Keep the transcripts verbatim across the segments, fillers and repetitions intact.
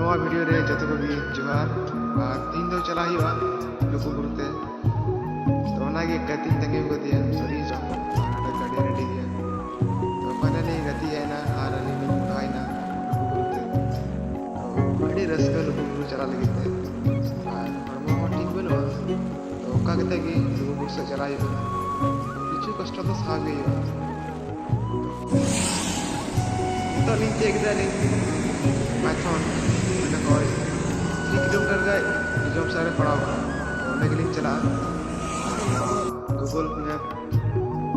ᱱᱚᱣᱟ ᱵᱷᱤᱰᱤᱭᱳ ᱨᱮ ᱡᱚᱛᱚ ᱠᱚᱜᱮ ᱡᱚᱦᱟᱨ᱾ ᱟᱨ ᱛᱤᱦᱤᱧ ᱫᱚ ᱪᱟᱞᱟᱜ ᱦᱩᱭᱩᱜᱼᱟ ᱞᱩᱜᱩᱵᱩᱨᱩ ᱛᱮ᱾ ᱛᱚ ᱚᱱᱟᱜᱮ ᱜᱟᱛᱮᱧ ᱛᱟᱺᱜᱤ ᱟᱠᱟᱫᱮᱭᱟ ᱥᱟᱹᱨᱤ ᱥᱟᱶ, ᱟᱨ ᱱᱚᱰᱮ ᱜᱟᱹᱰᱤ ᱨᱮᱰᱤ ᱜᱮᱭᱟ᱾ ᱛᱚ ᱯᱷᱟᱭᱱᱟᱞᱤ ᱜᱟᱛᱮ ᱦᱮᱡ ᱮᱱᱟ ᱟᱨ ᱟᱹᱞᱤᱧ ᱞᱤᱧ ᱢᱚᱦᱰᱟᱭᱮᱱᱟ ᱞᱩᱜᱩᱵᱩᱨᱩ ᱛᱮ᱾ ᱛᱚ ᱟᱹᱰᱤ ᱨᱟᱹᱥᱠᱟᱹ ᱞᱩᱜᱩᱵᱩᱨᱩ ᱪᱟᱞᱟᱜ ᱞᱟᱹᱜᱤᱫ ᱛᱮ, ᱟᱨ ᱦᱚᱲᱢᱚ ᱦᱚᱸ ᱴᱷᱤᱠ ᱵᱟᱹᱱᱩᱜᱼᱟ᱾ ᱛᱚ ᱚᱱᱠᱟ ᱠᱟᱛᱮ ᱜᱮ ᱞᱩᱜᱩᱵᱩᱨᱩ ᱥᱮᱫ ᱪᱟᱞᱟᱜ ᱦᱩᱭᱩᱜ ᱠᱟᱱᱟ᱾ ᱠᱤᱪᱷᱩ ᱠᱚᱥᱴᱚ ᱫᱚ ᱥᱟᱦᱟᱣ ᱜᱮ ᱦᱩᱭᱩᱜᱼᱟ᱾ ᱱᱤᱛᱚᱜ ᱞᱤᱧ ᱛᱤᱭᱳᱜ ᱠᱮᱫᱟ ᱞᱤᱧ ᱢᱟᱭᱛᱷᱚᱱ, ᱱᱚᱸᱰᱮ ᱠᱷᱚᱱ ᱛᱷᱨᱤ ᱠᱤᱞᱳᱢᱤᱴᱟᱨ ᱜᱟᱱ ᱡᱚᱡᱚᱢ ᱥᱟᱦᱟᱨ ᱨᱮ ᱯᱟᱲᱟᱣ ᱠᱟᱱᱟ᱾ ᱚᱸᱰᱮ ᱜᱮᱞᱤᱧ ᱪᱟᱞᱟᱜᱼᱟ᱾ Google Map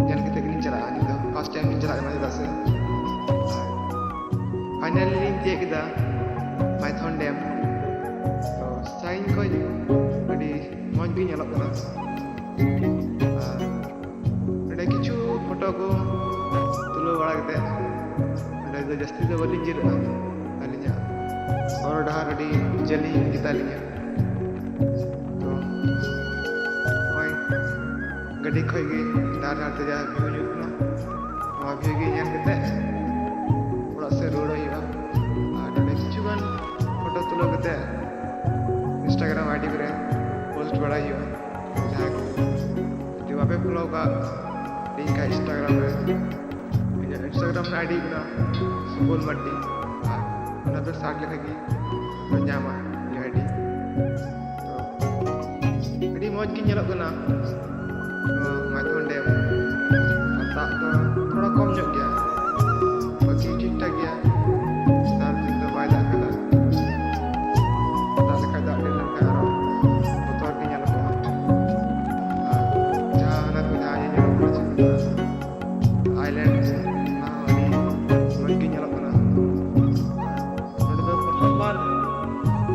ᱧᱮᱞ ᱠᱟᱛᱮ ᱜᱮᱞᱤᱧ ᱪᱟᱞᱟᱜᱼᱟ᱾ ᱱᱤᱛ ᱫᱚ ᱯᱷᱟᱥᱴ ᱴᱟᱭᱤᱢ ᱞᱤᱧ ᱪᱟᱞᱟᱜ ᱠᱟᱱᱟ, ᱪᱮᱫᱟᱜ ᱥᱮ ᱯᱷᱟᱭᱱᱟᱞᱤ ᱞᱤᱧ ᱛᱤᱭᱳᱜ ᱠᱮᱫᱟ ᱢᱟᱭᱛᱷᱚᱱ ᱰᱮᱢ᱾ ᱛᱚ ᱥᱟᱺᱜᱤᱧ ᱠᱷᱚᱱ ᱟᱹᱰᱤ ᱢᱚᱡᱽ ᱜᱮ ᱧᱮᱞᱚᱜ ᱠᱟᱱᱟ᱾ ᱟᱨ ᱱᱚᱰᱮ ᱠᱤᱪᱷᱩ ᱯᱷᱳᱴᱳ ᱠᱚ ᱛᱩᱞᱟᱹᱣ ᱵᱟᱲᱟ ᱠᱟᱛᱮ, ᱱᱚᱰᱮ ᱫᱚ ᱡᱟᱹᱥᱛᱤ ᱫᱚ ᱵᱟᱹᱞᱤᱧ ᱡᱤᱨᱟᱹᱜᱼᱟ᱾ ᱟᱹᱞᱤᱧᱟᱜ ᱦᱚᱨ ᱰᱟᱦᱟᱨ ᱟᱹᱰᱤ ᱡᱟᱹᱞᱤᱧ ᱜᱮᱛᱟ ᱞᱤᱧᱟ᱾ ᱛᱚ ᱱᱚᱜᱼᱚᱭ ᱜᱟᱹᱰᱤ ᱠᱷᱚᱡ ᱜᱮ ᱰᱟᱦᱟᱨ ᱰᱟᱦᱟᱨ ᱛᱮ ᱡᱟᱦᱟᱸ ᱵᱷᱤᱭᱩ ᱧᱮᱞᱚᱜ ᱠᱟᱱᱟ, ᱱᱚᱣᱟ ᱵᱷᱤᱭᱩ ᱜᱮ ᱧᱮᱞ ᱠᱟᱛᱮ ᱚᱲᱟᱜ ᱥᱮᱫ ᱨᱩᱣᱟᱹᱲ ᱦᱩᱭᱩᱜᱼᱟ᱾ ᱟᱨ ᱱᱚᱰᱮ ᱠᱤᱪᱷᱩ ᱜᱟᱱ ᱯᱷᱳᱴᱳ ᱛᱩᱞᱟᱹᱣ ᱠᱟᱛᱮ Instagram ID ᱠᱚᱨᱮ ᱯᱳᱥᱴ ᱵᱟᱲᱟᱭ ᱦᱩᱭᱩᱜᱼᱟ᱾ ᱡᱟᱦᱟᱸᱭ ᱠᱚ ᱡᱩᱫᱤ ᱵᱟᱯᱮ ᱯᱷᱳᱞᱳ ᱠᱟᱜ ᱞᱤᱧ ᱠᱷᱟᱡ Instagram ᱨᱮ, ᱤᱧᱟᱹᱜ Instagram ᱨᱮᱱᱟᱜ ID ᱠᱟᱱᱟ ᱥᱩᱵᱚᱞ ᱢᱟᱨᱰᱤ, ᱟᱨ ᱚᱱᱟ ᱫᱚ ᱥᱟᱨᱪ ᱞᱮᱠᱷᱟᱡ ᱜᱮ ᱯᱮ ᱧᱟᱢᱟ ᱤᱧᱟᱹᱜ ID᱾ ᱛᱚ ᱟᱹᱰᱤ ᱢᱚᱡᱽ ᱜᱮ ᱧᱮᱞᱚᱜ ᱠᱟᱱᱟ ᱱᱚᱣᱟ ᱢᱟᱭᱛᱷᱚᱱ ᱰᱮᱢ᱾ ᱟᱨ ᱫᱟᱜ ᱫᱚ ᱛᱷᱚᱲᱟ ᱠᱚᱢ ᱧᱚᱜ ᱜᱮᱭᱟ, ᱵᱟᱹᱠᱤ ᱴᱷᱤᱠ ᱴᱷᱟᱠ ᱜᱮᱭᱟ᱾ ᱱᱮᱛᱟᱨ ᱫᱤᱱ ᱫᱚ ᱵᱟᱭ ᱫᱟᱜ ᱠᱟᱫᱟ᱾ ᱫᱟᱜ ᱞᱮᱠᱷᱟᱡ, ᱫᱟᱜ ᱰᱷᱮᱨ ᱞᱮᱱᱠᱷᱟᱡ ᱟᱨᱚ ᱵᱚᱛᱚᱨ ᱜᱮ ᱧᱮᱞᱚᱜᱚᱜᱼᱟ᱾ ᱟᱨ ᱡᱟᱦᱟᱸ ᱦᱟᱱᱟ ᱠᱚ ᱡᱟᱦᱟᱸ ᱤᱭᱟᱹ ᱧᱮᱞᱚᱜ ᱠᱟᱱᱟ, ᱪᱮᱫ ᱠᱚ ᱢᱮᱛᱟᱜᱼᱟ, ᱟᱭᱞᱮᱱᱰ, ᱚᱱᱟ ᱦᱚᱸ ᱟᱹᱰᱤ ᱢᱚᱡᱽ ᱜᱮ ᱧᱮᱞᱚᱜ ᱠᱟᱱᱟ᱾ ᱱᱚᱰᱮ ᱫᱚ ᱯᱨᱚᱛᱷᱚᱢ ᱵᱟᱨ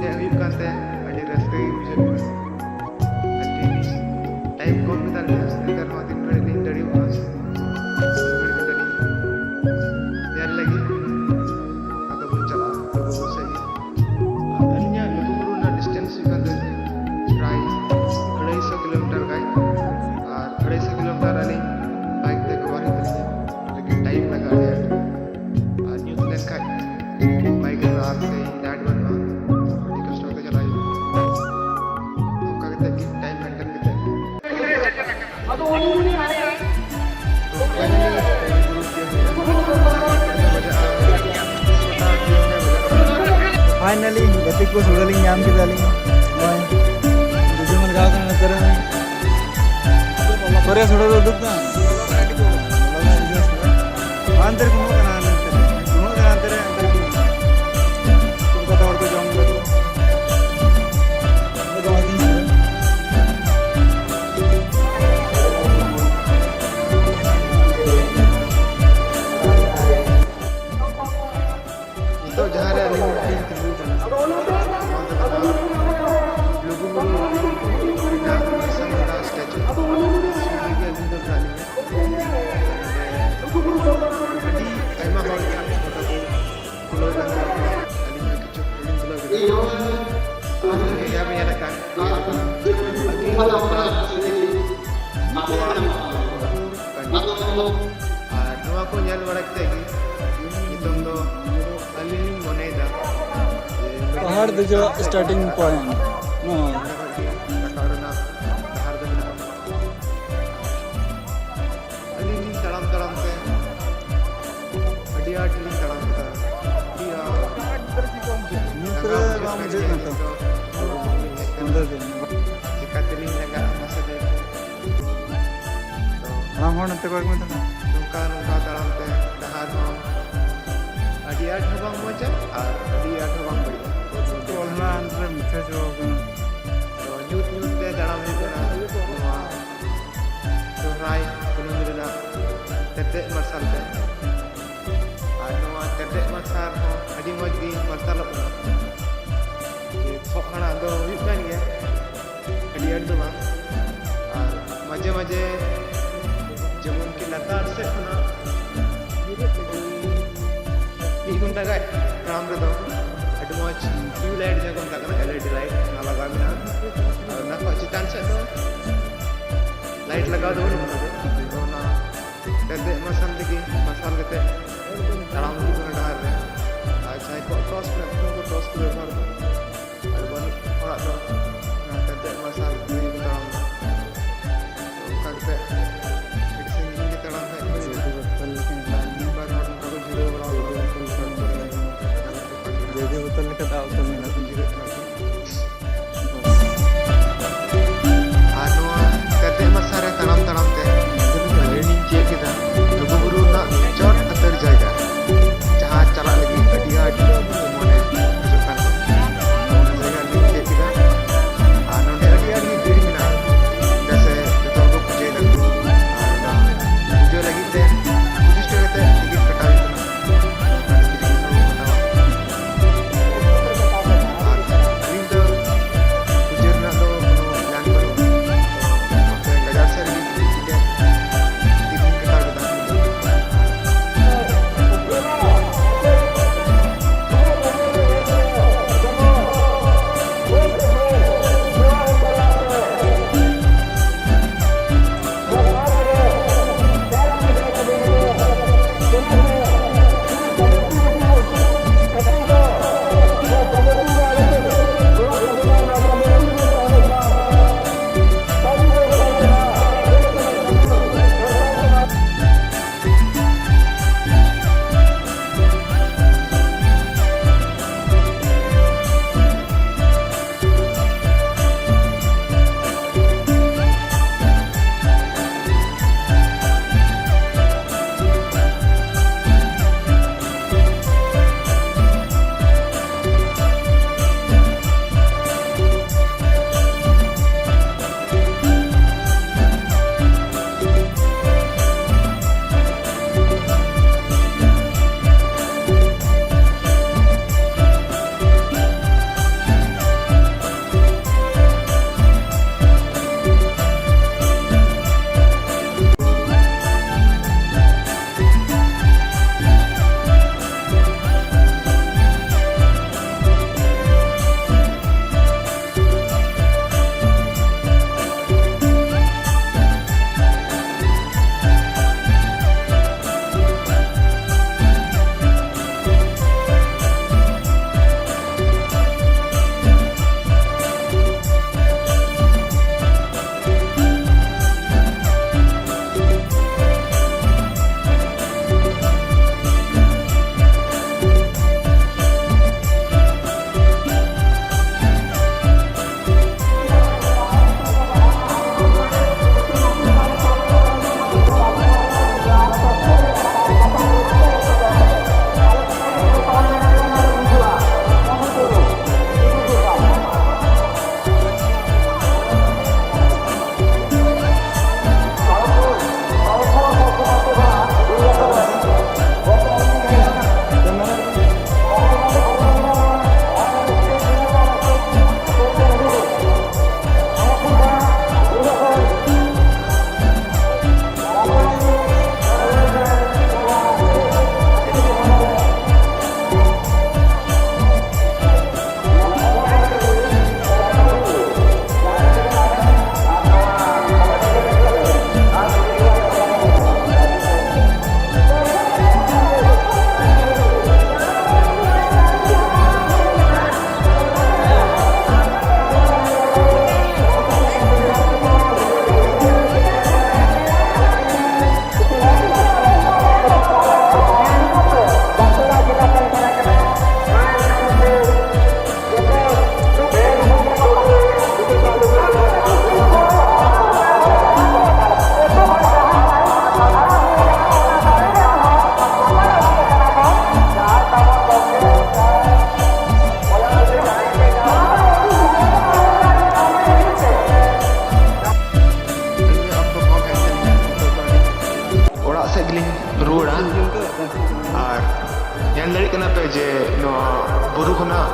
ᱦᱮᱡ ᱦᱩᱭᱩᱜ ᱠᱟᱱᱛᱮ ᱟᱹᱰᱤ ᱨᱟᱹᱥᱠᱟᱹ ᱜᱮ ᱵᱩᱡᱷᱟᱹᱜ ᱠᱟᱱᱟ᱾ ᱟᱨ ᱴᱟᱭᱤᱢ ᱠᱚᱢ ᱜᱮᱛᱟ ᱞᱤᱧᱟ, ᱮᱱᱛᱮ ᱨᱮᱦᱚᱸ ᱛᱤᱱ ᱜᱷᱟᱹᱲᱤᱡ ᱞᱤᱧ ᱫᱟᱲᱮᱭᱟᱜᱼᱟ, ᱩᱱ ᱜᱷᱟᱹᱲᱤᱡ ᱫᱚ ᱞᱤᱧ ᱧᱮᱞ ᱞᱟᱹᱜᱤᱫ᱾ ᱟᱫᱚ ᱵᱚᱱ ᱪᱟᱞᱟᱜᱼᱟ ᱞᱩᱜᱩᱵᱩᱨᱩ ᱥᱮᱫ ᱜᱮ᱾ ᱟᱨ ᱟᱹᱞᱤᱧᱟᱜ ᱞᱩᱜᱩᱵᱩᱨᱩ ᱨᱮᱱᱟᱜ ᱰᱤᱥᱴᱮᱱᱥ ᱦᱩᱭᱩᱜ ᱠᱟᱱ ᱛᱟᱹᱞᱤᱧᱟ ᱯᱨᱟᱭ ᱟᱹᱲᱟᱹᱭᱥᱚ ᱠᱤᱞᱳᱢᱤᱴᱟᱨ ᱜᱟᱱ, ᱟᱨ ᱟᱹᱲᱟᱹᱭᱥᱚ ᱠᱤᱞᱳᱢᱤᱴᱟᱨ ᱟᱹᱞᱤᱧ ᱵᱟᱭᱤᱠ ᱛᱮ ᱠᱚᱵᱷᱟᱨ ᱦᱩᱭᱩᱜ ᱛᱟᱹᱞᱤᱧᱟ, ᱞᱮᱠᱤᱱ ᱴᱟᱭᱤᱢ ᱞᱟᱜᱟᱜᱼᱟ ᱟᱹᱰᱤ ᱟᱸᱴ᱾ ᱟᱨ ᱧᱩᱛ ᱞᱮᱱᱠᱷᱟᱡ ᱵᱟᱭᱤᱠ ᱨᱮᱫᱚ ᱟᱨ ᱥᱮ ᱞᱟᱭᱤᱴ ᱵᱟᱹᱱᱩᱜᱼᱟ, ᱯᱷᱟᱭᱱᱟᱞᱤ ᱜᱟᱛᱮ ᱠᱚ ᱥᱩᱲᱟᱹ ᱞᱤᱧ ᱧᱟᱢ ᱠᱮᱫᱟ ᱞᱤᱧ᱾ ᱱᱚᱜᱼᱚᱭ ᱡᱚᱡᱚᱢ ᱞᱟᱜᱟᱣ ᱠᱟᱱᱟ ᱱᱚᱛᱮ ᱨᱮ᱾ ᱵᱟᱨᱭᱟ ᱥᱩᱲᱟᱹ ᱫᱚ ᱩᱫᱩᱜ ᱫᱟ᱾ ᱦᱟᱱᱛᱮ ᱨᱮ ᱠᱚᱢᱚᱜ ᱠᱟᱱᱟ, ᱦᱟᱱᱛᱮ ᱨᱮ ᱠᱚᱢᱚᱜ ᱠᱟᱱᱟ, ᱦᱟᱱᱛᱮ ᱨᱮ, ᱦᱟᱱᱛᱮ ᱨᱮ ᱠᱚᱢᱚᱜ ᱠᱟᱱᱟ᱾ ᱠᱳᱞᱠᱟᱛᱟ ᱦᱚᱲ ᱠᱚ ᱡᱚᱢ ᱫᱟ᱾ ᱩᱱᱠᱩ ᱫᱚ ᱟᱹᱰᱤ ᱥᱩᱲᱟᱹ᱾ ᱱᱤᱛᱚᱜ ᱡᱟᱦᱟᱸ ᱨᱮ ᱟᱹᱞᱤᱧ ᱞᱤᱧ ᱛᱤᱸᱜᱩ ᱠᱟᱱᱟ, ᱱᱚᱣᱟ ᱫᱚ ᱠᱟᱱᱟ ᱞᱩᱜᱩᱵᱩᱨᱩ ᱨᱮᱱᱟᱜ ᱵᱤᱨᱥᱟ ᱢᱩᱱᱰᱟ ᱥᱴᱮᱪᱩ᱾ ᱥᱩᱨ ᱨᱮᱜᱮ ᱟᱹᱞᱤᱧ ᱫᱚ ᱢᱮᱱᱟᱜ ᱞᱤᱧᱟ᱾ ᱟᱹᱰᱤ ᱟᱭᱢᱟ ᱦᱚᱲ ᱜᱮ ᱯᱷᱳᱴᱳ ᱠᱚ ᱛᱩᱞᱟᱹᱣ ᱠᱟᱱ ᱛᱟᱠᱚᱣᱟ᱾ ᱟᱹᱞᱤᱧ ᱦᱚᱸ ᱠᱤᱪᱷᱩ ᱯᱷᱳᱴᱳ ᱞᱤᱧ ᱛᱩᱞᱟᱹᱣ ᱠᱮᱫᱟ᱾ ᱡᱟᱦᱟᱸ ᱵᱮᱱ ᱧᱮᱞ ᱟᱠᱟᱫ, ᱟᱨ ᱱᱚᱣᱟ ᱠᱚ ᱧᱮᱞ ᱵᱟᱲᱟ ᱠᱟᱛᱮ ᱜᱮ ᱱᱤᱛᱚᱝ ᱫᱚ ᱟᱹᱞᱤᱧ ᱞᱤᱧ ᱢᱚᱱᱮᱭᱮᱫᱟ ᱡᱮ ᱯᱟᱦᱟᱲ ᱫᱮᱡᱚᱜ ᱥᱴᱟᱨᱴᱤᱝ ᱯᱚᱭᱮᱱᱴ ᱱᱚᱣᱟ᱾ ᱱᱚᱰᱮ ᱠᱷᱚᱱ ᱜᱮ ᱨᱟᱠᱟᱵ ᱨᱮᱱᱟᱜ ᱰᱟᱦᱟᱨ ᱫᱚ ᱢᱮᱱᱟᱜᱼᱟ᱾ ᱟᱹᱞᱤᱧ ᱞᱤᱧ ᱛᱟᱲᱟᱢ ᱛᱟᱲᱟᱢ ᱛᱮ ᱟᱹᱰᱤ ᱟᱸᱴ ᱞᱤᱧ ᱛᱟᱲᱟᱢ ᱠᱮᱫᱟ᱾ ᱟᱹᱰᱤ ᱟᱸᱴ᱾ ᱧᱩᱛ ᱨᱮ ᱵᱟᱝ ᱵᱩᱡᱷᱟᱹᱜ ᱠᱟᱱᱟ ᱛᱚ? ᱞᱟᱸᱜᱟ ᱵᱩᱡᱷᱟᱹᱜ ᱠᱟᱱᱟ᱾ ᱚᱸᱰᱮ ᱫᱚ᱾ ᱪᱤᱠᱟᱹ ᱛᱮᱞᱤᱧ ᱞᱟᱸᱜᱟᱜᱼᱟ ᱢᱟᱥᱮ ᱞᱟᱹᱭ ᱵᱤᱱ? ᱛᱚ ᱦᱟᱲᱟᱢ ᱦᱚᱲ ᱱᱚᱛᱮ ᱠᱚᱭᱮᱠ ᱢᱮᱛᱟᱜᱼᱟ᱾ ᱱᱚᱝᱠᱟ ᱱᱚᱝᱠᱟ ᱛᱟᱲᱟᱢ ᱛᱮ ᱰᱟᱦᱟᱨ ᱦᱚᱸ ᱟᱹᱰᱤ ᱟᱸᱴ ᱦᱚᱸ ᱵᱟᱝ ᱢᱚᱡᱟ ᱟᱨ ᱟᱹᱰᱤ ᱟᱸᱴ ᱦᱚᱸ ᱵᱟᱝ ᱵᱟᱹᱲᱤᱡᱟ᱾ ᱚᱞ ᱢᱟ ᱚᱱᱛᱮ ᱢᱩᱪᱟᱹᱫ ᱪᱟᱵᱟ ᱠᱟᱱᱟ᱾ ᱛᱚ ᱧᱩᱛ ᱧᱩᱛ ᱛᱮ ᱛᱟᱲᱟᱢ ᱦᱩᱭᱩᱜ ᱠᱟᱱᱟ ᱱᱚᱣᱟ ᱥᱚᱦᱨᱟᱭ ᱠᱩᱱᱟᱹᱢᱤ ᱨᱮᱱᱟᱜ ᱛᱮᱨᱫᱮᱡ ᱢᱟᱨᱥᱟᱞ ᱛᱮ᱾ ᱟᱨ ᱱᱚᱣᱟ ᱛᱮᱨᱫᱮᱡ ᱢᱟᱨᱥᱟᱞ ᱦᱚᱸ ᱟᱹᱰᱤ ᱢᱚᱡᱽ ᱜᱮ ᱢᱟᱨᱥᱟᱞᱚᱜ ᱠᱟᱱᱟ᱾ ᱡᱮ ᱠᱷᱚᱜ ᱦᱟᱲᱟᱜ ᱫᱚ ᱦᱩᱭᱩᱜ ᱠᱟᱱ ᱜᱮᱭᱟ, ᱟᱹᱰᱤ ᱟᱸᱴ ᱫᱚ ᱵᱟᱝ᱾ ᱟᱨ ᱢᱟᱡᱷᱮ ᱢᱟᱡᱷᱮ ᱡᱮᱢᱚᱱ ᱠᱤ ᱞᱟᱛᱟᱨ ᱥᱮᱫ ᱠᱷᱚᱱᱟᱜ ᱢᱤᱫ ᱜᱷᱚᱱᱴᱟ ᱜᱟᱱ ᱛᱟᱲᱟᱢ ᱨᱮᱫᱚ ᱟᱹᱰᱤ ᱢᱚᱡᱽ ᱴᱤᱭᱩᱵᱽ ᱞᱟᱭᱤᱴ, ᱡᱟᱦᱟᱸ ᱠᱚ ᱢᱮᱛᱟᱜ ᱠᱟᱱᱟ ᱮᱞ ᱤ ᱰᱤ ᱞᱟᱭᱤᱴ, ᱚᱱᱟ ᱞᱟᱜᱟᱣ ᱢᱮᱱᱟᱜᱼᱟ᱾ ᱟᱨ ᱚᱱᱟ ᱠᱷᱚᱱ ᱪᱮᱛᱟᱱ ᱥᱮᱫ ᱫᱚ ᱞᱟᱭᱤᱴ ᱞᱟᱜᱟᱣ ᱫᱚ ᱵᱟᱹᱱᱩᱜ ᱠᱟᱫᱟ᱾ ᱛᱚ ᱚᱱᱟ ᱛᱮᱨᱫᱮᱡ ᱢᱟᱨᱥᱟᱞ ᱛᱮᱜᱮ ᱢᱟᱨᱥᱟᱞ ᱠᱟᱛᱮ ᱛᱟᱲᱟᱢ ᱦᱩᱭᱩᱜ ᱠᱟᱱᱟ ᱰᱟᱦᱟᱨ ᱨᱮ᱾ ᱟᱨ ᱡᱟᱦᱟᱸᱭ ᱠᱚᱣᱟᱜ ᱴᱚᱨᱪ ᱢᱮᱱᱟᱜ ᱛᱟᱠᱚᱣᱟ, ᱩᱱᱠᱩ ᱴᱚᱨᱪ ᱠᱚ ᱵᱮᱵᱚᱦᱟᱨ ᱮᱫᱟ᱾ ᱟᱨ ᱵᱟᱹᱱᱩᱜ ᱦᱚᱲᱟᱜ ᱫᱚ ᱚᱱᱟ ᱛᱮᱨᱫᱮᱡ ᱢᱟᱨᱥᱟᱞ ᱛᱮᱜᱮ ᱠᱚ ᱛᱟᱲᱟᱢ ᱮᱫᱟ᱾ ᱚᱱᱠᱟ ᱠᱟᱛᱮ ᱟᱹᱰᱤ ᱥᱟᱺᱜᱤᱧ ᱜᱮ ᱛᱟᱲᱟᱢ ᱦᱮᱡ ᱦᱩᱭ ᱮᱱᱟ᱾ ᱢᱤᱫ ᱵᱟᱨ ᱦᱚᱲ ᱱᱚᱝᱠᱟ ᱠᱚ ᱡᱤᱨᱟᱹᱣ ᱵᱟᱲᱟ ᱟᱠᱟᱱᱟ᱾ ᱡᱚᱡᱚ ᱵᱚᱛᱚᱞ ᱞᱮᱠᱟ ᱟᱨ ᱱᱚᱣᱟ ᱠᱟᱛᱮ ᱢᱟᱥᱟ ᱨᱮ ᱛᱟᱲᱟᱢ ᱛᱟᱲᱟᱢ ᱛᱮ ᱟᱹᱞᱤᱧ ᱞᱤᱧ ᱪᱮᱫ ᱠᱮᱫᱟ ᱞᱩᱜᱩᱵᱩᱨᱩ ᱨᱮᱱᱟᱜ ᱪᱚᱴ ᱩᱛᱟᱹᱨ ᱡᱟᱭᱜᱟ, ᱡᱟᱦᱟᱸ ᱪᱟᱞᱟᱜ ᱞᱟᱹᱜᱤᱫ ᱟᱹᱰᱤ ᱟᱸᱴ ᱢᱚᱱᱮ ᱦᱤᱡᱩᱜ ᱠᱟᱱ ᱛᱟᱦᱮᱸ᱾ ᱚᱱᱟ ᱡᱟᱭᱜᱟ ᱞᱤᱧ ᱪᱮᱫ ᱠᱮᱫᱟ᱾ ᱟᱨ ᱱᱚᱰᱮ ᱟᱹᱰᱤ ᱟᱸᱴ ᱜᱮ ᱵᱷᱤᱲ ᱢᱮᱱᱟᱜᱼᱟ, ᱪᱮᱫᱟᱜ ᱥᱮ ᱡᱚᱛᱚ ᱦᱚᱲ ᱠᱚ ᱯᱩᱡᱟᱹᱭ ᱫᱟᱠᱚ᱾ ᱟᱨ ᱚᱱᱟ ᱯᱩᱡᱟᱹ ᱞᱟᱹᱜᱤᱫ ᱛᱮ ᱯᱚᱸᱪᱤᱥ ᱴᱟᱠᱟ ᱠᱟᱛᱮ ᱴᱤᱠᱤᱴ ᱠᱟᱴᱟᱣ ᱦᱩᱭᱩᱜ ᱠᱟᱱᱟ᱾ ᱚᱱᱟ ᱴᱤᱠᱤᱴ ᱠᱚ ᱦᱟᱛᱟᱣᱟ᱾ ᱱᱚᱣᱟ ᱵᱩᱨᱩ ᱠᱷᱚᱱᱟᱜ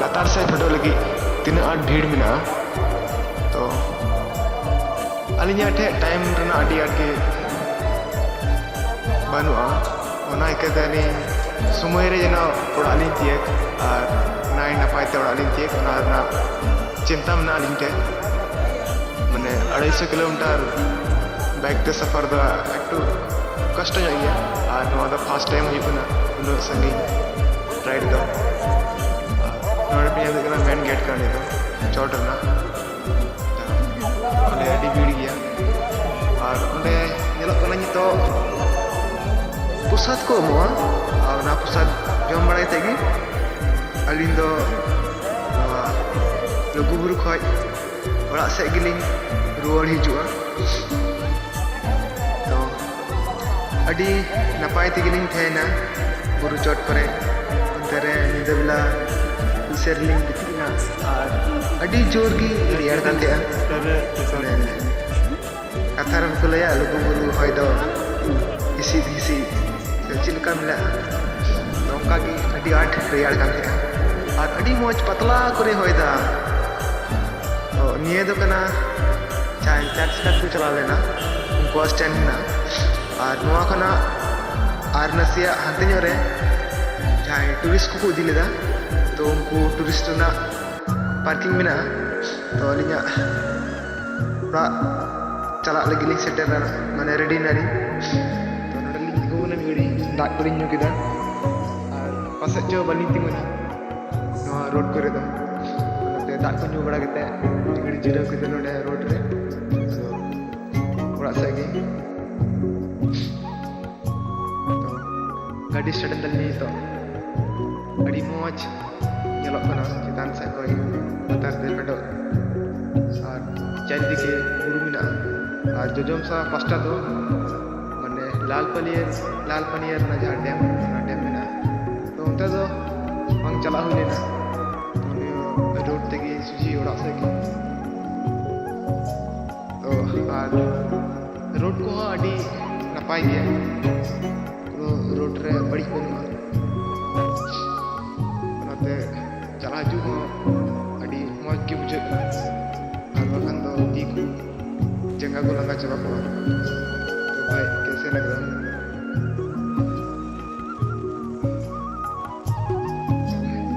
ᱞᱟᱛᱟᱨ ᱥᱮᱫ ᱯᱷᱮᱰᱚᱜ ᱞᱟᱹᱜᱤᱫ ᱛᱤᱱᱟᱹᱜ ᱟᱸᱴ ᱵᱷᱤᱲ ᱢᱮᱱᱟᱜᱼᱟ᱾ ᱛᱚ ᱟᱹᱞᱤᱧᱟᱜ ᱴᱷᱮᱱ ᱴᱟᱭᱤᱢ ᱨᱮᱱᱟᱜ ᱟᱹᱰᱤ ᱟᱸᱴ ᱜᱮ ᱵᱟᱹᱱᱩᱜᱼᱟ, ᱚᱱᱟ ᱤᱠᱟᱹᱛᱮ ᱟᱹᱞᱤᱧ ᱥᱚᱢᱚᱭ ᱨᱮ ᱡᱮᱱᱚ ᱚᱲᱟᱜ ᱞᱤᱧ ᱛᱤᱭᱟᱹᱜ ᱟᱨ ᱱᱟᱭ ᱱᱟᱯᱟᱭ ᱛᱮ ᱚᱲᱟᱜ ᱞᱤᱧ ᱛᱤᱭᱟᱹᱜ, ᱚᱱᱟ ᱨᱮᱱᱟᱜ ᱪᱤᱱᱛᱟ ᱢᱮᱱᱟᱜᱼᱟ ᱟᱹᱞᱤᱧ ᱴᱷᱮᱱ᱾ ᱢᱟᱱᱮ ᱟᱲᱟᱭᱥᱚ ᱠᱤᱞᱳᱢᱤᱴᱟᱨ ᱵᱟᱭᱤᱠ ᱛᱮ ᱥᱟᱯᱷᱟᱨ ᱫᱚ ᱮᱠᱴᱩ ᱠᱚᱥᱴᱚ ᱧᱚᱜ ᱜᱮᱭᱟ, ᱟᱨ ᱱᱚᱣᱟ ᱫᱚ ᱯᱷᱟᱥᱴ ᱴᱟᱭᱤᱢ ᱦᱩᱭᱩᱜ ᱠᱟᱱᱟ ᱩᱱᱟᱹᱜ ᱥᱟᱺᱜᱤᱧ ᱨᱟᱭᱤᱰ ᱫᱚ᱾ ᱟᱨ ᱱᱚᱰᱮ ᱯᱮ ᱧᱮᱞ ᱫᱟᱲᱮᱭᱟᱜ ᱠᱟᱱᱟ ᱢᱮᱱ ᱜᱮᱴ ᱠᱟᱱᱟ ᱱᱤᱭᱟᱹ ᱫᱚ ᱪᱚᱴ ᱨᱮᱱᱟᱜ᱾ ᱚᱸᱰᱮ ᱟᱹᱰᱤ ᱵᱷᱤᱲ ᱜᱮᱭᱟ, ᱟᱨ ᱚᱸᱰᱮ ᱧᱮᱞᱚᱜ ᱠᱟᱱᱟ ᱱᱤᱛᱚᱜ ᱯᱨᱚᱥᱟᱫ ᱠᱚ ᱮᱢᱚᱜᱼᱟ, ᱟᱨ ᱚᱱᱟ ᱯᱨᱚᱥᱟᱫ ᱡᱚᱢ ᱵᱟᱲᱟ ᱠᱟᱛᱮ ᱜᱮ ᱟᱹᱞᱤᱧ ᱫᱚ ᱱᱚᱣᱟ ᱞᱩᱜᱩᱵᱩᱨᱩ ᱠᱷᱚᱡ ᱚᱲᱟᱜ ᱥᱮᱫ ᱜᱮᱞᱤᱧ ᱨᱩᱣᱟᱹᱲ ᱦᱤᱡᱩᱜᱼᱟ᱾ ᱛᱚ ᱟᱹᱰᱤ ᱱᱟᱯᱟᱭ ᱛᱮᱜᱮᱞᱤᱧ ᱛᱟᱦᱮᱸᱭᱮᱱᱟ ᱵᱩᱨᱩ ᱪᱚᱴ ᱠᱚᱨᱮ᱾ ᱚᱱᱛᱮ ᱨᱮ ᱧᱤᱫᱟᱹ ᱵᱮᱞᱟ ᱢᱤᱫ ᱥᱮᱫ ᱨᱮᱞᱤᱧ ᱜᱤᱛᱤᱡ ᱮᱱᱟ, ᱟᱨ ᱟᱹᱰᱤ ᱡᱳᱨ ᱜᱮ ᱨᱮᱭᱟᱲ ᱠᱟᱱ ᱛᱟᱦᱮᱸᱜᱼᱟ᱾ ᱢᱟᱱᱮ ᱠᱟᱛᱷᱟ ᱨᱮᱦᱚᱸ ᱠᱚ ᱞᱟᱹᱭᱟ, ᱞᱩᱜᱩᱵᱩᱨᱩ ᱦᱚᱭ ᱫᱚ ᱦᱤᱸᱥᱤᱫ ᱦᱤᱸᱥᱤᱫ ᱥᱮ ᱪᱮᱫ ᱞᱮᱠᱟ ᱢᱮᱱᱟᱜᱼᱟ, ᱱᱚᱝᱠᱟ ᱜᱮ ᱟᱹᱰᱤ ᱟᱸᱴ ᱨᱮᱭᱟᱲ ᱠᱟᱱ ᱛᱟᱦᱮᱸᱜᱼᱟ᱾ ᱟᱨ ᱟᱹᱰᱤ ᱢᱚᱡᱽ ᱯᱟᱛᱞᱟ ᱠᱚᱨᱮ ᱦᱚᱭ ᱫᱟ᱾ ᱛᱚ ᱱᱤᱭᱟᱹ ᱫᱚ ᱠᱟᱱᱟ ᱡᱟᱦᱟᱸᱭ ᱪᱟᱨᱪ ᱠᱟᱴ ᱠᱚ ᱪᱟᱞᱟᱣ ᱞᱮᱱᱟ, ᱩᱱᱠᱩᱣᱟᱜ ᱥᱴᱮᱱᱰ ᱢᱮᱱᱟᱜᱼᱟ᱾ ᱟᱨ ᱱᱚᱣᱟ ᱠᱷᱚᱱᱟᱜ ᱟᱨ ᱱᱟᱥᱮᱭᱟᱜ ᱦᱟᱱᱛᱮ ᱧᱚᱜ ᱨᱮ ᱡᱟᱦᱟᱸᱭ ᱴᱩᱨᱤᱥᱴ ᱠᱚᱠᱚ ᱤᱫᱤ ᱞᱮᱫᱟ, ᱛᱚ ᱩᱱᱠᱩ ᱴᱩᱨᱤᱥᱴ ᱨᱮᱱᱟᱜ ᱯᱟᱨᱠᱤᱝ ᱢᱮᱱᱟᱜᱼᱟ᱾ ᱛᱚ ᱟᱹᱞᱤᱧᱟᱜ ᱚᱲᱟᱜ ᱪᱟᱞᱟᱜ ᱞᱟᱹᱜᱤᱫ ᱞᱤᱧ ᱥᱮᱴᱮᱨ ᱞᱮᱱᱟ, ᱢᱟᱱᱮ ᱨᱮᱰᱤ ᱱᱟᱞᱤᱧ᱾ ᱛᱚ ᱱᱚᱰᱮ ᱞᱤᱧ ᱛᱤᱸᱜᱩ ᱠᱟᱱᱟ ᱢᱤᱫ ᱜᱷᱟᱹᱲᱤᱡ, ᱫᱟᱜ ᱠᱚᱞᱤᱧ ᱧᱩ ᱠᱮᱫᱟ, ᱟᱨ ᱯᱟᱥᱮᱡ ᱪᱚ ᱵᱟᱹᱞᱤᱧ ᱛᱤᱸᱜᱩᱱᱟ ᱱᱚᱣᱟ ᱨᱳᱰ ᱠᱚᱨᱮ ᱫᱚ᱾ ᱚᱱᱟᱛᱮ ᱫᱟᱜ ᱠᱚ ᱧᱩ ᱵᱟᱲᱟ ᱠᱟᱛᱮ ᱢᱤᱫ ᱜᱷᱟᱹᱲᱤᱡ ᱡᱤᱨᱟᱹᱣ ᱠᱟᱛᱮ ᱱᱚᱰᱮ ᱨᱳᱰ ᱨᱮ, ᱟᱫᱚ ᱚᱲᱟᱜ ᱥᱮᱫ ᱜᱮ᱾ ᱛᱚ ᱜᱟᱹᱰᱤ ᱥᱴᱟᱨᱴ ᱮᱱ ᱛᱟᱞᱤᱧᱟ ᱱᱤᱛᱚᱜ᱾ ᱟᱹᱰᱤ ᱢᱚᱡᱽ ᱧᱮᱞᱚᱜ ᱠᱟᱱᱟ ᱪᱮᱛᱟᱱ ᱥᱮᱫ ᱠᱷᱚᱱ ᱞᱟᱛᱟᱨ ᱛᱮ ᱯᱷᱮᱰᱚᱜ, ᱟᱨ ᱪᱟᱨᱤᱫᱤᱠᱮ ᱵᱩᱨᱩ ᱢᱮᱱᱟᱜᱼᱟ᱾ ᱟᱨ ᱡᱚᱡᱚᱢ ᱥᱟ ᱯᱟᱥᱴᱟ ᱫᱚ ᱢᱟᱱᱮ ᱞᱟᱞ ᱯᱟᱹᱱᱤᱭᱟᱹ, ᱞᱟᱞ ᱯᱟᱹᱱᱤᱭᱟᱹ ᱨᱮᱱᱟᱜ ᱡᱟᱦᱟᱸ ᱰᱮᱢ, ᱚᱱᱟ ᱰᱮᱢ ᱢᱮᱱᱟᱜᱼᱟ᱾ ᱛᱚ ᱚᱱᱛᱮ ᱫᱚ ᱵᱟᱝ ᱪᱟᱞᱟᱜ ᱦᱩᱭ ᱞᱮᱱᱟ, ᱛᱚ ᱱᱤᱭᱟᱹ ᱨᱳᱰ ᱛᱮᱜᱮ ᱥᱚᱡᱷᱮ ᱚᱲᱟᱜ ᱥᱮᱫ ᱜᱮ᱾ ᱛᱚ ᱟᱨ ᱨᱳᱰ ᱠᱚᱦᱚᱸ ᱟᱹᱰᱤ ᱱᱟᱯᱟᱭ ᱜᱮᱭᱟ, ᱠᱳᱱᱳ ᱨᱳᱰ ᱨᱮ ᱵᱟᱹᱲᱤᱡ ᱵᱟᱹᱱᱩᱜᱼᱟ᱾ ᱪᱟᱞᱟᱣ ᱦᱤᱡᱩᱜ ᱦᱚᱸ ᱟᱹᱰᱤ ᱢᱚᱡᱽ ᱜᱮ ᱵᱩᱡᱷᱟᱹᱜ ᱠᱟᱱᱟ, ᱟᱨ ᱵᱟᱠᱷᱟᱱ ᱫᱚ ᱛᱤ ᱠᱚ ᱡᱟᱸᱜᱟ ᱠᱚ ᱞᱟᱸᱜᱟ ᱪᱟᱵᱟ ᱠᱚᱜᱼᱟ᱾ ᱛᱚ ᱵᱷᱟᱭ, ᱠᱮᱥᱮ ᱞᱟᱜ ᱨᱟᱦᱟ ᱦᱮ?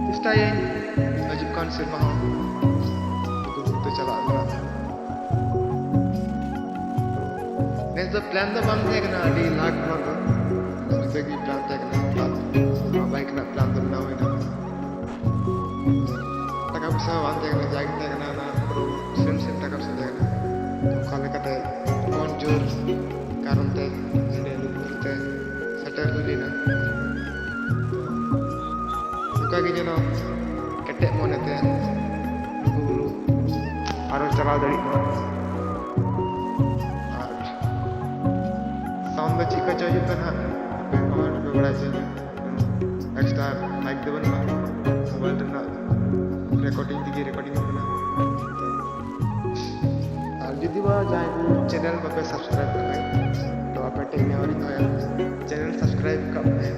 ᱪᱮᱥᱴᱟᱭᱟᱹᱧ ᱦᱤᱡᱩᱜ ᱠᱟᱱ ᱥᱮᱨᱢᱟ ᱦᱚᱸ ᱞᱩᱜᱩᱵᱩᱨᱩ ᱛᱮ ᱪᱟᱞᱟᱜ ᱨᱮᱱᱟᱜ᱾ ᱱᱮᱥ ᱫᱚ ᱯᱞᱟᱱ ᱫᱚ ᱵᱟᱝ ᱛᱟᱦᱮᱸ ᱠᱟᱱᱟ, ᱟᱹᱰᱤ ᱞᱟᱦᱟ ᱠᱷᱚᱱᱟᱜ ᱫᱚ ᱡᱩᱫᱟᱹ ᱜᱮ ᱯᱞᱟᱱ ᱛᱟᱦᱮᱸ ᱠᱟᱱᱟ᱾ ᱦᱚᱴᱟᱛ ᱱᱚᱣᱟ ᱵᱟᱭᱤᱠ ᱨᱮᱱᱟᱜ ᱯᱞᱟᱱ ᱫᱚ ᱵᱮᱱᱟᱣ ᱦᱩᱭᱱᱟ᱾ ᱴᱟᱠᱟ ᱯᱚᱭᱥᱟ ᱦᱚᱸ ᱵᱟᱝ ᱛᱟᱦᱮᱸ ᱠᱟᱱᱟ, ᱡᱟᱜᱮ ᱛᱟᱦᱮᱸ ᱠᱟᱱᱟ ᱚᱱᱟ ᱯᱩᱨᱟᱹ ᱥᱤᱢ ᱥᱤᱢ ᱴᱟᱠᱟ ᱯᱚᱭᱥᱟ ᱛᱟᱦᱮᱸ ᱠᱟᱱᱟ᱾ ᱚᱱᱠᱟ ᱞᱮᱠᱟᱛᱮ ᱢᱚᱱ ᱡᱳᱨ ᱠᱟᱨᱚᱱ ᱛᱮ ᱱᱚᱰᱮ ᱞᱩᱜᱩᱵᱩᱨᱩ ᱛᱮ ᱥᱮᱴᱮᱨ ᱦᱩᱭ ᱞᱮᱱᱟ᱾ ᱚᱱᱠᱟ ᱜᱮ ᱡᱮᱱᱚ ᱠᱮᱴᱮᱡ ᱢᱚᱱᱮᱛᱮ ᱞᱩᱜᱩᱵᱩᱨᱩ ᱟᱨᱚ ᱪᱟᱞᱟᱣ ᱫᱟᱲᱮᱜ ᱢᱟ᱾ ᱟᱨ ᱥᱟᱣᱩᱱᱰ ᱫᱚ ᱪᱮᱫ ᱠᱟ ᱪᱚ ᱦᱤᱡᱩᱜ ᱠᱟᱱᱟ ᱦᱟᱸᱜ, ᱟᱯᱮ ᱠᱚᱢᱮᱱᱴ ᱨᱮᱯᱮ ᱵᱟᱲᱟᱭ ᱦᱚᱪᱚᱧᱟ᱾ ᱮᱠᱥᱴᱨᱟ ᱢᱟᱭᱤᱠ ᱫᱚ ᱵᱟᱹᱱᱩᱜᱼᱟ, ᱢᱳᱵᱟᱭᱤᱞ ᱨᱮᱱᱟᱜ ᱨᱮᱠᱚᱨᱰᱤᱝ ᱛᱮᱜᱮ ᱨᱮᱠᱚᱨᱰᱤᱝ ᱚᱜ ᱠᱟᱱᱟ᱾ ᱟᱨ ᱡᱩᱫᱤ ᱵᱟ ᱡᱟᱦᱟᱸᱭ ᱠᱚ ᱪᱮᱱᱮᱞ ᱵᱟᱯᱮ ᱥᱟᱵᱥᱠᱨᱟᱭᱤᱵ ᱠᱟᱜ ᱠᱷᱟᱡ, ᱛᱚ ᱟᱯᱮ ᱴᱷᱮᱱ ᱱᱮᱦᱚᱨᱤᱧ ᱫᱚᱦᱚᱭᱟ, ᱪᱮᱱᱮᱞ ᱥᱟᱵᱥᱠᱨᱟᱭᱤᱵ ᱠᱟᱜ ᱯᱮ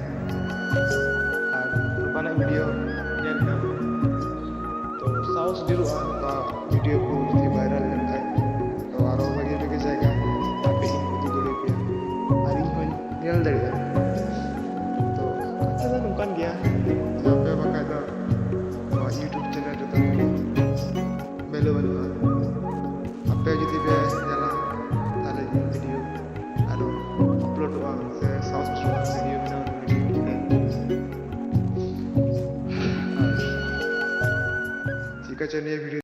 ᱟᱨ ᱱᱚᱝᱠᱟᱱᱟᱜ ᱵᱷᱤᱰᱤᱭᱳ ᱧᱮᱞ ᱧᱟᱢ ᱯᱮ᱾ ᱛᱚ ᱥᱟᱦᱚᱥ ᱰᱷᱮᱨᱚᱜᱼᱟ ᱱᱚᱝᱠᱟ ᱵᱷᱤᱰᱤᱭᱳ ᱠᱚ ᱡᱩᱫᱤ ᱵᱷᱟᱭᱨᱟᱞ ᱞᱮᱱᱠᱷᱟᱡ, ᱛᱚ ᱟᱨᱚ ᱵᱷᱟᱜᱮ ᱵᱷᱟᱜᱮ ᱡᱟᱭᱜᱟ ᱟᱯᱮ ᱤᱧ ᱩᱫᱩᱜ ᱫᱟᱲᱮᱭᱟᱯᱮᱭᱟ ᱟᱨ ᱤᱧ ᱦᱚᱸᱧ ᱧᱮᱞ ᱫᱟᱲᱮᱭᱟᱜᱼᱟ᱾ ᱛᱚ ᱠᱟᱛᱷᱟ ᱫᱚ ᱱᱚᱝᱠᱟᱱ ᱜᱮᱭᱟ, ᱟᱯᱮ ᱵᱟᱠᱷᱟᱡ ᱫᱚ ᱱᱚᱣᱟ YouTube ᱪᱮᱱᱮᱞ ᱨᱮᱫᱚ ᱵᱷᱮᱞᱩ ᱵᱟᱹᱱᱩᱜᱼᱟ᱾ ᱟᱯᱮ ᱡᱩᱫᱤ ᱯᱮ ᱧᱮᱞᱟ, ᱛᱟᱦᱞᱮ ᱤᱧ ᱵᱷᱤᱰᱤᱭᱳ ᱟᱨᱚ ᱟᱯᱞᱳᱰᱚᱜᱼᱟ ᱥᱮ ᱥᱟᱦᱚᱥ ᱰᱷᱮᱨᱚᱜᱼᱟ ᱵᱷᱤᱰᱤᱭᱳ ᱵᱮᱱᱟᱣ ᱨᱮ, ᱵᱷᱤᱰᱤᱭᱳ ᱧᱮᱞ᱾ ᱟᱨ ᱪᱮᱫ ᱠᱟ ᱪᱚ ᱱᱤᱭᱟᱹ ᱵᱷᱤᱰᱤᱭᱳ